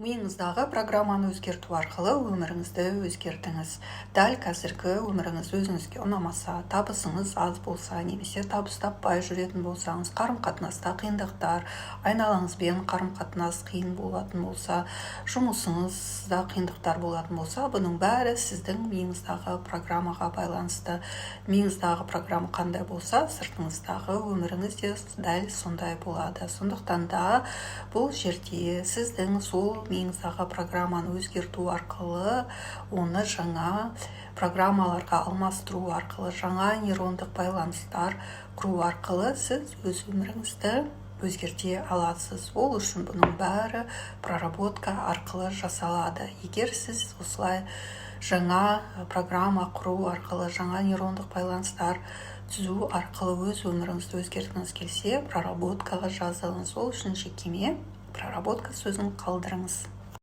Миыңыздағы программаны өзгерту арқылы өміріңізді өзгертіңіз. Дәл қазіргі өміріңіз өзіңізге ұнамаса, табысыңыз аз болса немесе табыс таппай жүретін болсаңыз, қарым қатынаста қиындықтар, айналаңызбен қарым қатынас қиын болатын болса, жұмысыңызда қиындықтар болатын болса, бұның бәрі сіздің миыңыздағы программаға байланысты. Миыңыздағы программа қандай болса, сыртыңыздағы өміріңіз де дәл сондай болады. Сондықтан да бұл жерде сіздің сол миыңыздағы программаны өзгерту арқылы, оны жаңа программаларға алмастыру арқылы, жаңа нейрондық байланыстар құру арқылы сіз өз өміріңізді өзгерте аласыз. Ол үшін бұның бәрі проработка арқылы жасалады. Егер сіз осылай жаңа программа құру арқылы, жаңа нейрондық байланыстар түзу арқылы өз өміріңізді өзгерткіңіз келсе, проработкаға жазылыңыз. Ол үшін жекеме «проработка» сөзін қалдырыңыз.